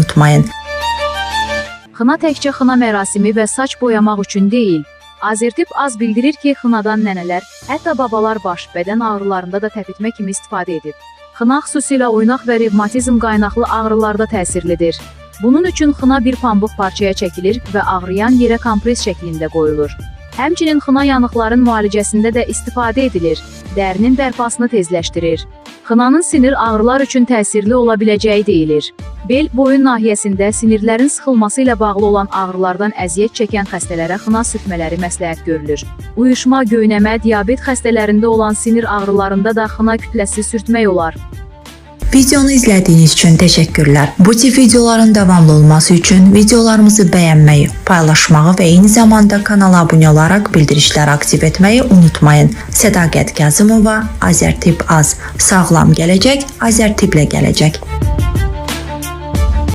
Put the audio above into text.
unutmayın. Xına təkcə xına mərasimi və saç boyamaq üçün deyil. Azertib az bildirir ki, xınadan nənələr, hətta babalar baş, bədən ağrılarında da təpitmə kimi istifadə edib. Xına xüsusilə oynaq və revmatizm qaynaqlı ağrılarda təsirlidir. Bunun üçün xına bir pambıq parçaya çəkilir və ağrıyan yerə kompres şəklində qoyulur. Həmçinin xına yanıqların müalicəsində də istifadə edilir. Dərinin bərpasını tezləşdirir. Xınanın sinir ağrılar üçün təsirli ola biləcəyi deyilir. Bel, boyun nahiyəsində sinirlərin sıxılması ilə bağlı olan ağrılardan əziyyət çəkən xəstələrə xına sürtmələri məsləhət görülür. Uyuşma, göynəmə, diabet xəstələrində olan sinir ağrılarında da xına kütləsi sürtmək olar. Videonu izlədiyiniz üçün təşəkkürlər. Bu tip videoların davamlı olması üçün videolarımızı bəyənməyi, paylaşmağı və eyni zamanda kanala abunə olaraq bildirişləri aktiv etməyi unutmayın. Sədaqət Kazımova, Azərtib Az. Sağlam gələcək, Azərtiblə gələcək.